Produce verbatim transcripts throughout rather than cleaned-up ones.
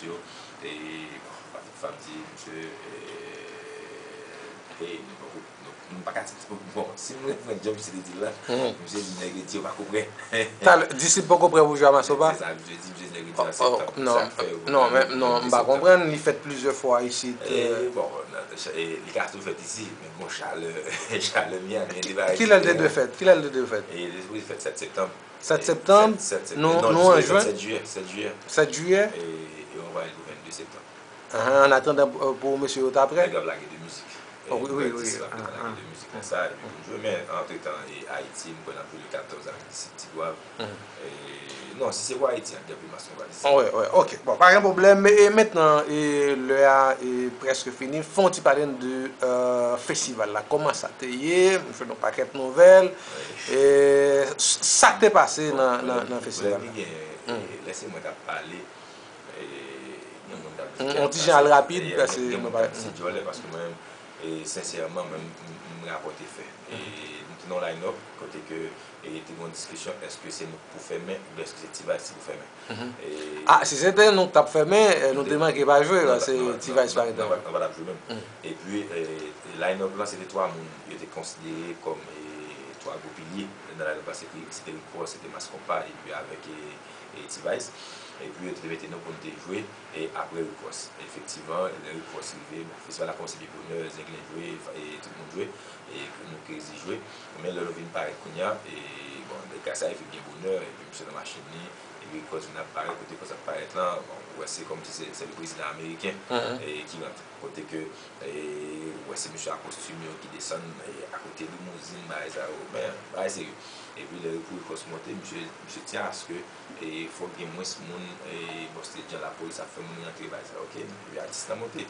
yo, e, bon, Patrick Fam di, misye, e, e, nou poko, nou, nou pa ka di, bon, si m reprann jan misye te di l la, misye di nèg yo di yo pako prè. Talè, disip poko prè pou jwe a Masonpa? Se sa misye di, misye di nèg yo di an septanm. Non, non, men, non, m pa konprann, li fèt plizyè fwa isit. E, bon, nan, e, li ka tou fèt isi, men bon, chalè, chalè Miami, e, de bagay. Kilè l te dwe fèt? Kilè l te dwe fèt? E, li sipoze fèt sèt septanm. Sèt septanm, nou, nou an jen. Sèt jiyè, sèt jiyè. Sèt jiyè. E, e on va pou vennde septanm. An atandan pou, pou mesye yo ta prè. Nèg yo ap lage de mizik. E, wi, wi, wi. Nèg yo ap lage de mizik konsa, epi pou n jwe. Men, antretan, e, Ayiti, m kwè n ap jwe le katòz avèk disip Tigwav. E, non, si se pou Ayiti, an gen anpil Masonpa isi. Wi, wi, ok. Bon, pa gen pwoblèm. E mentnan, e, lè a, e, prèske fini. Fè yon ti pale n de, e, festival la. Kòman sa te ye? M jwenn yon pakèt nouvèl. E, s-, sa k te pase nan, nan, nan festival la? Lè ki gen, e, lè se mwen k ap pale, e, gen moun k ap di, yon ti jan al rapid, paske gen moun k ap di se djòlè, paske mwen menm, e, sensèman, mwen, m, m, m rapòte fè. E, nou te nan yon line-up, kote ke, e, te gen yon diskisyon, èske se nou k pou fèmen, oubyen èske se T-Vice ki pou fèmen? E, a, si se te nou k t ap fèmen, e, nou te manke pa jwe, paske T-Vice pa gen tan. Nou pa t ap jwe menm. Epi, e, line-up lan, se te twa moun yo te konsidere kòm, e, twa gwo pilye nan line-up la, se te, se te Rick Ross, se te Mass Konpa, epi avèk, e, e, T-Vice. Epi yo te mete nou pou n te jwe, e, apre Rick Ross. Efektivman, lè Rick Ross rive, bon, festival la kòmanse byen bonè, Zenglen jwe, e, tout moun jwe, e, nou Crazy jwe. Men lè nou vin parèt kounye a, e, bon, Gracia rive byen bonè, epi misye nan machin li, epi Rick Ross vin ap parèt, kote Rick Ross ap parèt lan, bon, ou wè se kòmsi se, se le prezidan ameriken, e, ki rantre. Kote ke, e, ou wè se misye a kostim yo ki desann, e, akote limouzin, bagay sa yo, men, bagay serye. Epi lè pou Rick Ross monte, misye, misye tyen aske, e, fòk gen mwens moun, e, bon, se te jan lapolis ap fè moun rantre, bagay sa yo, ok, epi atis lan monte.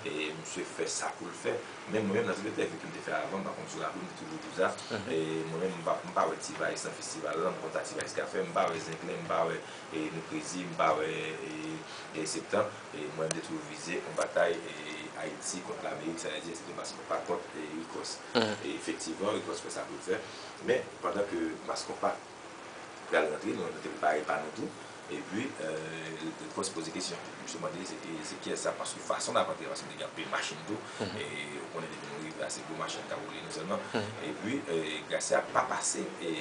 E, misye fè sa pou l fè. Men mwen menm nan tout entèvyou ke m te fè avan, m pa konn si w raple w, m te toujou di w sa. E, mwen menm, m pa, m pa wè T-Vice nan festival la, m konn sa T-Vice ka fè, m pa wè Zenglen, m pa wè, e, nou Crazy, m pa wè, e, e, Septan. E, mwen, m te toujou vize yon batay, e, Ayiti kont Lamerik, sa vle di, se te Mass Konpa kont, e, Rick Ross. E, efektivman, Rick Ross fè sa pou l fè. Men, pandan ke Mass Konpa pral rantre, nou, nou te prepare pa nou tou. Epi, e, Rick Ross poze kesyon. Misye mande, se, e, se kiyès sa? Paske fason n ap antre, paske te gen anpil machin tou. E, ou konnen depi nou rive a, se gwo machin k ap woule nou sèlman. Epi, e, Gracia pa pase, e,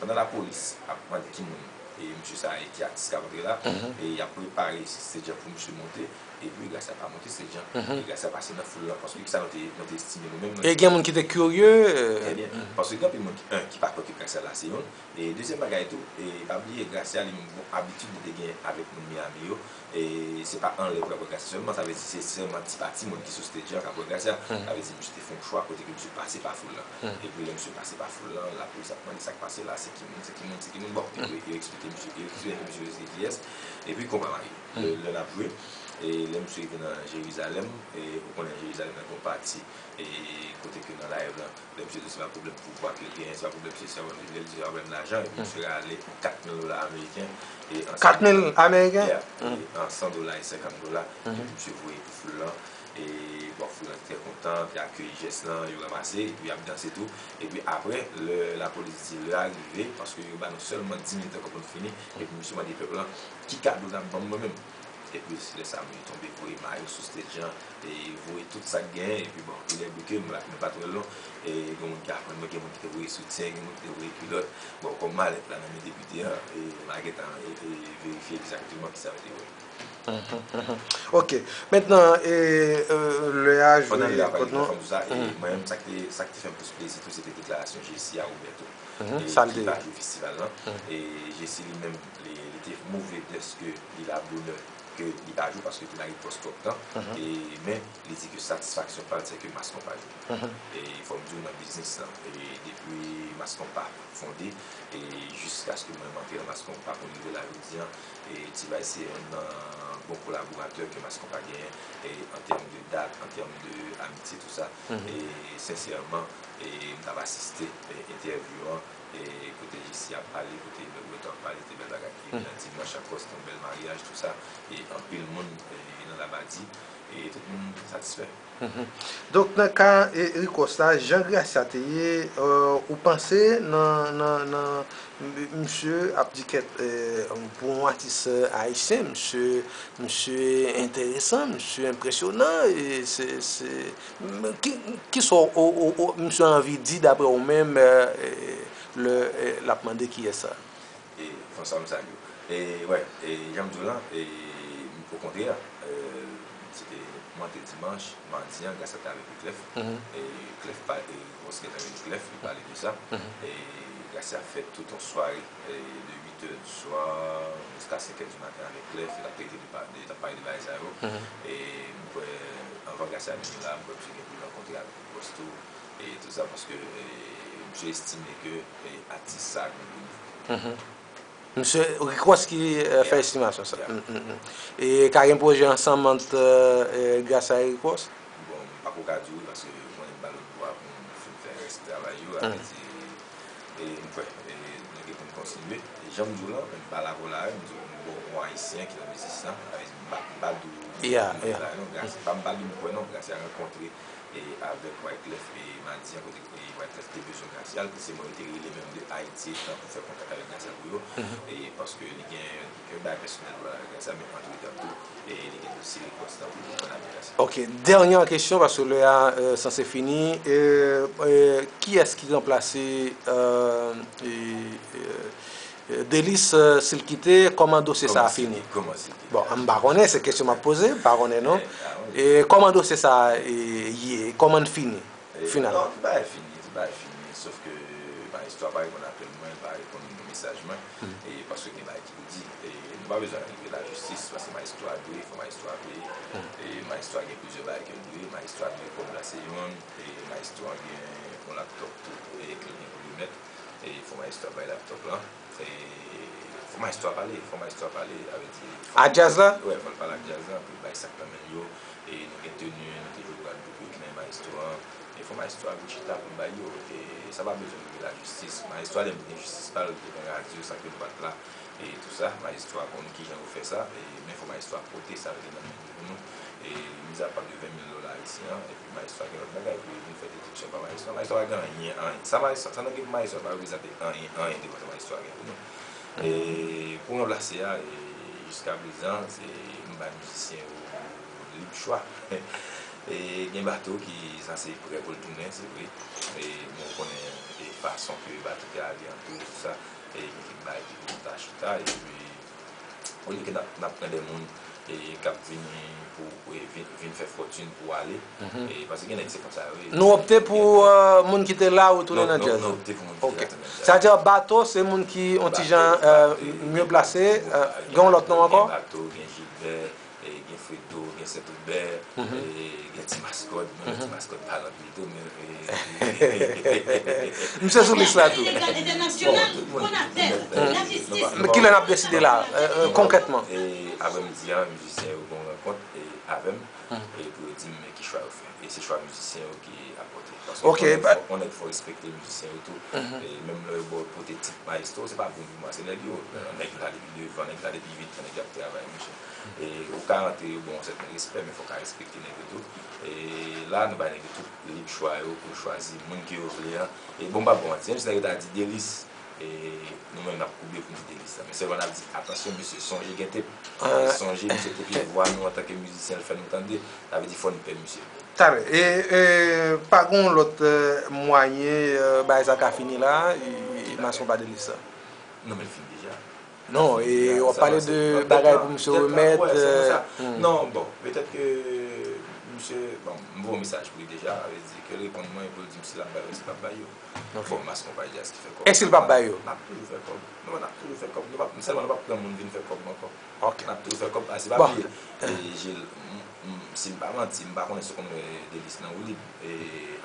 pandan lapolis ap mande ki moun, e, misye sa a ye, ki atis k ap antre la, e, y ap prepare stage lan pou misye monte. Epi Gracia pa monte stage lan. E Gracia pase nan foul lan. Paske kisa nou te, nou te estime nou menm? E gen moun ki te kirye? Trè byen. Paske gen anpil moun ki, en, ki pa kwè ke Gracia la se youn. E dezyèm bagay tou, e pa bliye Gracia li menm gon abitid li te gen avèk moun Miami yo. E se pa anlè pou y ap wè Gracia sèlman, sa vle di se sèlman ti pa ti moun ki sou stage lan k ap wè Gracia. Sa vle di misye te fè yon chwa kote ke misye pase pa foul lan. Epi lè misye pase pa foul lan, lapolis ap mande sa k pase la, se ki moun, se ki moun, se ki moun. Bon, yo, yo eksplike misye, yo eksplike misye se kiyès. Epi konba mare. Lè, lè n ap jwe, e lè misye rive nan Jerizalèm, e ou konnen Jerizalèm nan gen yon pati, e kote ke nan live lan, lè misye di se pa pwoblèm pouvwa ke l genyen, se pa pwoblèm se sa, lè l di se pa pwoblèm lajan, epi misye rale kat mil dola ameriken, e an san dola ameriken? Yeah, e an san dola e senkant dola, epi misye voye pou foul lan, e bon, foul lan te trè kontan, te akeyi jès lan, yo ranmase, epi y ap danse tou, epi apre, lè lapolis di lè a rive, paske yo ba nou sèlman dis minit ankò pou n fini, epi misye mande pèp lan, ki kado n ap ban m mwen menm? Epi lè sa a, mwen tonbe voye mayo sou stage lan, e voye tout sa k genyen, epi bon, il est bouquet, m la, men pa twò lon, e gen moun ki aprann mwen, gen moun ki te voye soutyen, gen moun ki te voye kilòt. Bon, kòm malèt la nan men depite an, e m a gentan, e, e verifye egzakteman kisa yo te voye. Ok. Mentnan, e, e, lè a jwe kont nou. Pandan lè a, pa egzanp, fò m di w sa, e mwen menm, sa ki te, sa ki te fè m plis plezi tou, se te deklarasyon Jesi a Roberto, e ki pa jwe festival lan. E Jesi li menm, li, li te move dèske li la bonè ke li pa jwe paske te bay pòs twòp tan. E, men, li di ke satisfaksyon pa l, se ke Mass Konpa jwe. E fò m di w nan biznis lan, e depi Mass Konpa fonde, e jiskaske mwen m antre nan Mass Konpa pou n rive la jodi an, e T-Vice se youn nan bon kolaboratè ke Mass Konpa genyen, e an tèm de dat, an tèm de amitye, tou sa. E sensèman, e m t ap asiste, e entèvyou an, e kote Jesi ap pale, kote Beto ap pale, se te bèl bagay. E nan dimanch ankò, se te yon bèl maryaj, tou sa. E anpil moun e nan Labadi, e tout moun satisfè. Donk, nan ka e, Ricos la, jan Gracia te ye, e, ou panse nan, nan, nan, m- misye ap di kèt e, pou yon atis e, ayisyen, misye, misye enteresan, misye enpresyonan, e se, se, m- ki, ki sa w- w- w- misye anvi di daprè ou menm e, e, lè e, l ap mande kiyès sa? E François, m salye w. E wè, e jan m di w lan, e okontrè, e se te mande dimanch, madi an, Gracia te avèk Clef. E Clef pa, e Ricos gentan rele Clef, li pale de sa. E Gracia fè tout yon sware, e de uit è di swa jiska senk è di maten avèk Clef, e l ap trete de pa- de- t ap pale de bagay sa yo. E m kwè, anvan Gracia vini la, m kwè misye gen pou l rankontre avèk Ricos tou, e tout sa, paske e, misye estime ke e, atis sa gen gwo nivo. Misye Ricos ki e, fè estimasyon sa. Mm, mm, mm. E ka gen pwojè ansanm ant e, Gracia e Ricos? Bon, m pako ka di w wi, paske mwen m ba lòt bwa pou m fin fè rès travay yo, sa vle di, e m kwè e, nou gen pou n kontinye. E jan m di w lan, m pale avè w la, m di w m bon yon ayisyen ki nan biznis lan, sa vle di m pa m pa di w Yeah, yeah. la non, Gracia, m pa m pa di w m kwè non, Gracia rankontre e avèk Wyclef e madi an kote e Wyclef te bezwen Gracia, se mwen yo te rele menm de Ayiti etan pou fè kontak avèk Gracia pou yo, e paske li gen kèk bagay pèsonèl pou l avèk Gracia, men antretan tou, e li gen dosye Ricos lan pou li konn avèk Gracia. Ok, dènye kesyon, paske lè a e, sanse fini. E, e, kiyès ki ranplase e, e, e, Delice, e, si l kite, kòman dosye sa a fini? Kòman si l kite? Bon, m pa konnen, se kesyon m ap poze, m pa konnen non. E kòman dosye sa a e, ye? Kòman l fini? Finalman. Non, tout bagay fini, tout bagay fini. Sof ke Maestro a pa reponn apèl mwen, li pa reponn mesaj mwen. E paske gen bagay ki pou di. E nou pa bezwen rive lajistis, paske Maestro a dwe, fò Maestro a peye. E Maestro a gen plizyè bagay ke l dwe. Maestro a dwe kòb la se youn. E Maestro a gen yon laptop tou, e ke l gen pou remèt. E fò Maestro a bay laptop lan. E fò Maestro a pale, fò Maestro a pale, sa vle di, fò A djaz la? Wè, fò l pale ak djaz lan, pou l bay sa k nan men l yo. E nou gen teni, nou te jwe Gwadloup yo ki nan Maestro an. E fò Maestro a vin chita pou l bay yo. E sa pa bezwen rive lajistis. Maestro a, lè m di gen jistis pa l, li te gen radyo, sa ke nou pa t la. E tou sa, Maestro a konn kijan yo fè sa. E, men fò Maestro a pote sa yo te nan men li pou nou. E mizapa de ven mil dola ayisyen an, epi Maestro a gen lòt bagay pou li vin fè dediksyon pa Maestro a. Maestro a pa gen anyen, anyen. Sa Maestro, sa nan gen pou Maestro a pa reprezante anyen, anyen devan sa Maestro a gen pou nou. E pou ranplase a, e jiska prezan, se m bay mizisyen yo lib chwa. E gen bato ki sanse prè pou l tounen, se vre. E bon, ou konnen e fason ke bato te ale an tou, tou sa. E gen kèk bagay ki pou ta chita, epi olye ke n ap, n ap pran de moun e k ap vini pou, e vin, vin fè fòtin pou ale. E paske gen nèg se konsa yo ye. Nou opte pou e, moun ki te la ou tounen nan djaz. Nou opte pou moun ki te la tounen nan djaz. Sa vle di bato se moun ki yon ti jan e, mye plase, e, gen yon lòt non ankò? Gen bato, gen Gilbert, e gen Fredo, gen Sentobè, e gen Ti Maskòt, bon, Ti Maskòt pa anpil tou, men e, misye sou lis la tou. Bon, tout moun ki konnen, men kilè n ap deside la, e, e, konkrètman? E aprèmidi a, mizisyen yo gen yon rankont e avè m, e pou yo di m ki chwa yo fè. E se chwa mizisyen yo ki ap pote. Paske yon nèg fò, yon nèg fò respekte mizisyen yo tou. E menm lè yo ba w pote tit mayestwo, se pa pou mwen, se nèg yo. Nèg la depi devan, nèg la depi uit an, nèg yo ap travay, monchè. E ou ka antre yo ba w yon sèten respè, men fò w ka respekte nèg yo tou. E la, nou bay nèg yo tout lib chwa yo pou yo chwazi moun ke yo vle an. E bon, m p ap ba w manti, menm si nèg yo ta di Delis, e nou menm n ap koube pou n di Delis la. Men sèlman n ap di, atansyon, mesye, sonje gen tep. Sonje, misye te pye vwa nou antanke mizisyen, l fè nou tande. Sa vle di, fò n pè misye. Talè. E, e pa gen yon lòt e, mwayen e, bagay sa ka fini la, e, e Mason pa Delis la? Non, men l fini deja. Non, e w ap pale de bagay pou misye remèt. Non, bon, petèt ke misye, bon, m voye yon mesaj pou li deja, sa vle di ke l reponn mwen pou l di m si l ap bay yo, si l p ap bay yo. Bon, Mason pa Djaz ki fè kòb. E si l p ap bay yo? N ap toujou fè kòb. Non, n ap toujou fè kòb. Nou p ap, sèlman nou p ap pran moun vin fè kòb ankò. N ap toujou fè kòb. Paske pa bliye, e, Jil, m, m, si m pa manti, m pa konnen si w konn wè Delis nan woulib. E,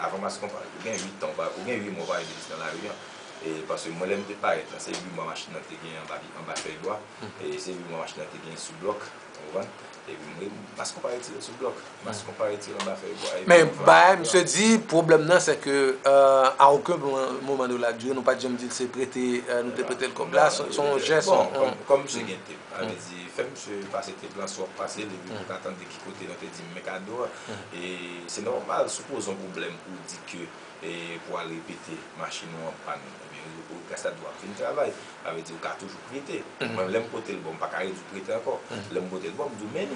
avan Mason pa, ou gen uit tan, ou pa, ou gen uit mwa ou pa wè Delis nan lari an. E, paske mwen, lè m te parèt la, se uit mwa machin nan te gen anba, anba fèy bwa. E se uit mwa machin nan te gen sou blòk, ou konprann? Epi m ret, m pas konpa retire l sou blòk. M pas konpa retire l anba fèy bwa. Men bagay misye di, pwoblèm nan se ke euh, à aucun moment de la durée nou pa t janm di l se prete euh, nou te prete l kòb la, se se yon jès. Bon, kòm kòm misye gen tep, sa vle di fè misye pase tep lan, si w ap pase l epi pou w ka tande ki kote nou te di m men kado a. E se nòmal, sipoze yon pwoblèm ou di ke e pou al repete machin ou an pàn, ebyen ou gen sa dwa ap vin travay. Sa vle di ou ka toujou prete. Mwen lè m pote l ba w, m pa ka redi w prete ankò. Lè m pote l ba w, m di w men li.